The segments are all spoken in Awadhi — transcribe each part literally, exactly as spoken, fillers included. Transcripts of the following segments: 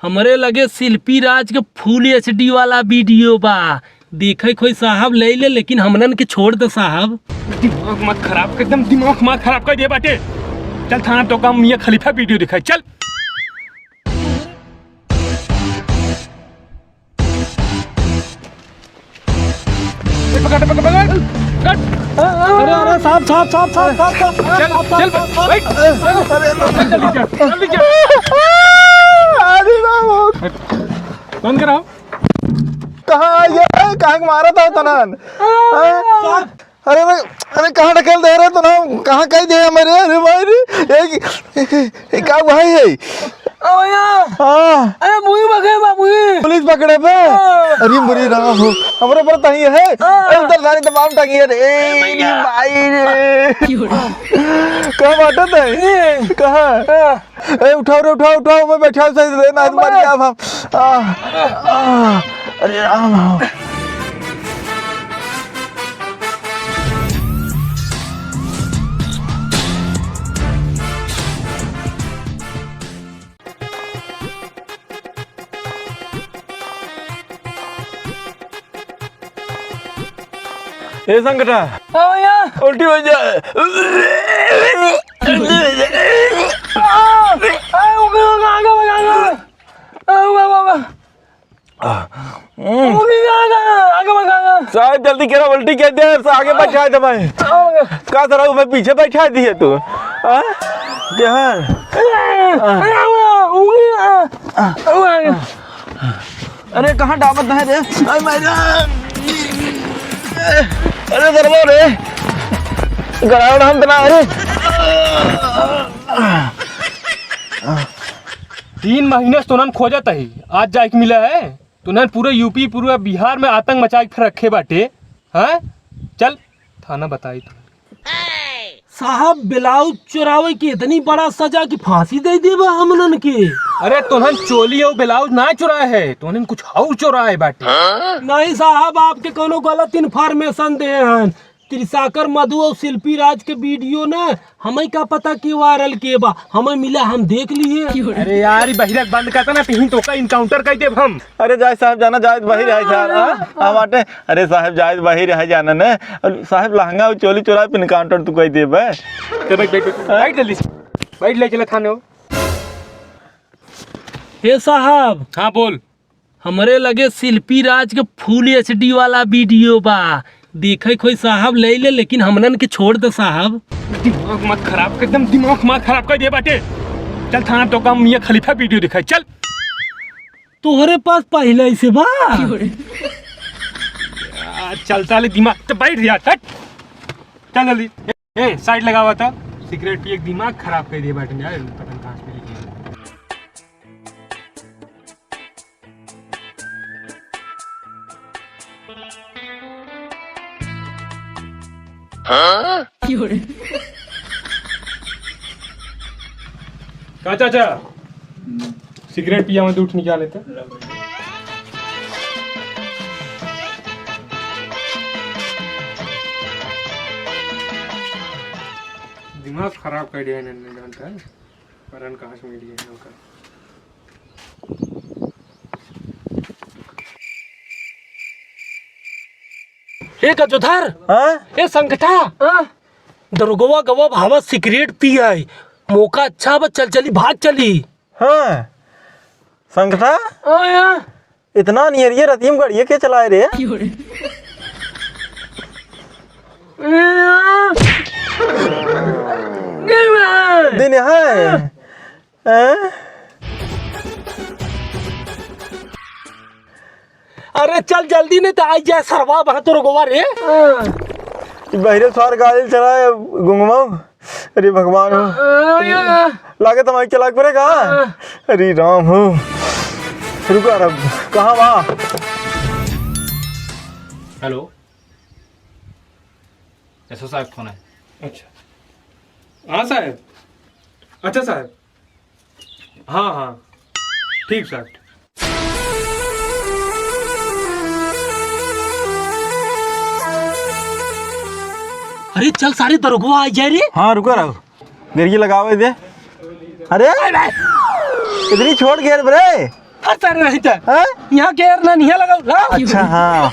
हमरे लगे शिल्पी राज के full H D वाला video बा, देखे कोई साहब ले ले, लेकिन हमनन के छोड़ दे साहब। दिमाग मत खराब कर, एकदम दिमाग मत खराब कर दे बाटे। चल थाना तो काम मियाँ खलीफा video दिखाई, चल। ए, पकड़, पकड़, पकड़, पकड़। अरे, अरे, साहब, साहब, साहब, साहब, साहब, साहब, चल, साहब, चल, साहब, साहब। बैठ। जल्दी चल, जल्दी चल। अरे राम। बंद कराओ। कहाँ आ गया? कहाँ के मारा था तनन? हाँ? अरे, अरे, अरे, कहाँ ढकेल दे रहे तो ना? कहाँ कह दे हमारे? अरे भाई रे, एक, एक, एक का भाई है? ओ भैया। हाँ। अरे, मुई पकड़े बा, मुई। पुलिस पकड़े बे? हाँ। अरे, मुरी राम हो। हमरे पर तही है। हाँ। अरे, उधर सारी तमाम टंगी है रे। ए, अरे, भैया। भाई रे। क्यों रे? कहाँ बाटत है? ए। कहाँ? हाँ। ए, उठाओ रे, उठाओ, उठाओ, मैं बैठा हूँ सही से, ना अरे। मर गया अब हम। आ, आ, अरे राम हो। ए संगठा। हाँ भैया। उल्टी हो जाए। आ, आ, उगे, उगे, आगे बढ़, आगे। आ, उगे, उगे, उगे। उगे, आगे, आगे बढ़, आगे। साहब जल्दी करा, उल्टी कर दे, आगे बैठा दे भाई। आ, उगे। का सर, मैं पीछे बैठा दिए तू? हाँ? क्या है? आ, आ, उगे, आ, आ, उगे। अरे, कहाँ डाबत है रे? अरे, माय गॉड। अरे, दरबार रे। गड़ावड़ हम तना, अरे। तीन महीने से तोनन खोजत ही, आज जाइके मिला है। तोनन पूरे U P, पूरे बिहार में आतंक मचाइके रखे बाटे। हाँ? चल, थाना बताई तो। साहब, ब्लाउज चोरावे के इतनी बड़ा सजा कि फांसी दे देबा हमनन के। अरे, तोहन चोली अउ ब्लाउज ना चोराए है, तोहन कुछ अउर चोराए बाटे। नहीं साहब, आपके कोनो गलत information दे हन। त्रिसाकर मधु अउ शिल्पी राज के video ना, हमें का पता के viral के बा, हमें मिला, हम देख लिए। अरे यार, ई बहिरक बंद करता ना, तिहीं तोका encounter कर देब हम। अरे जाए साहब, जाना जाए, बाहिर है साहब, हाँ? हाँ, बाटे। अरे साहब, जाए बाहिर है, जाना न। अरे साहब, लहंगा अउ चोली चोरा पिन counter तू कह देबे। चल, बैठ, बैठ, बैठ, बैठ जल्दी से। बैठ, ले चला थाने हो। हे साहब। हाँ, बोल। हमरे लगे शिल्पी राज के full H D वाला video बा, देखे कोई साहब ले ले, लेकिन हमनन के छोड़ दे साहब। दिमाग मत खराब कर, एकदम दिमाग मत खराब कर दे बाटे। चल थाना तो काम मियाँ खलीफा video दिखाई, चल। तोहरे पास पहले ही से बा। यार, चलता ले दिमाग, तो बैठ यार, हट। चल जल्दी। ए, side लगावा था। सिगरेट पिए के दिमाग खराब कर दिए बाटे यार, पता नहीं कहाँ से मिली। हाँ? का चाचा? सिगरेट पिया में दूठ निकाले तो। दिमाग खराब कर दिया इन्होंने, जानता है? मरण कहाँ से मिली है इनका? ए गजोधर, हाँ? ए संगठा, हाँ? दरोगवा गवा भावा सिगरेट पिए है, मौका अच्छा बा, चल चली, भाग चली। हाँ, संगठा? हाँ, हाँ। इतना नियरिया रतियम गाड़िया के चलाए रे? दिन है। हैं? अरे चल जल्दी, नहीं तो आई जाए सरवा बहतोर गोवा रे। ई बहिरे सार गाड़ी चलाए गुंगमाऊ। अरे भगवान हो। आ, या। लागे तो माइक चला के पड़ेगा। आ। अरे राम हो। रुका रब। कहाँ बा? हेलो। एसओ साहब फोन है। अच्छा। हाँ साहब। अच्छा साहब। हाँ, हाँ। ठीक साहब। अरे चल सारे दरोगवा आ जाए रे। हाँ, रुका रहो। गिरगी लगावे दे। अरे, इतनी छोट घेर बरे। आ, सर, नहीं तो। हाँ? यहाँ के एयर ना नहीं लगा, लाओ। अच्छा, हाँ।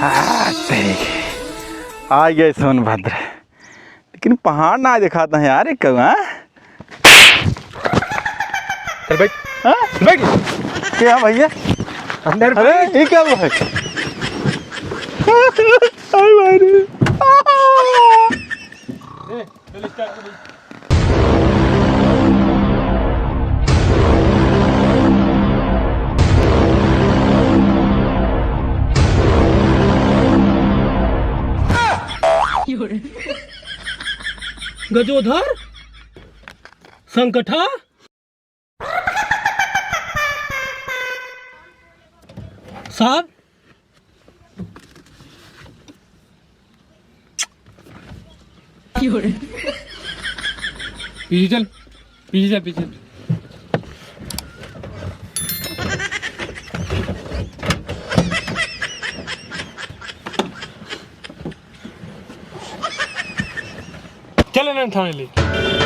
हाँ, ठीक है। आ गए सोनभद्र। लेकिन पहाड़ ना दिखाता है यार, एक कौआ। चल बैठ। हाँ? बैठ। क्या भैया? अंदर अरे, बैठ। ये क्या हुआ है? अरे भाई रे। ए, चल start कर भाई। गजोधर, संकठा, साहब। पीछे चल, पीछे चल, पीछे चल। चल ना थाने ले।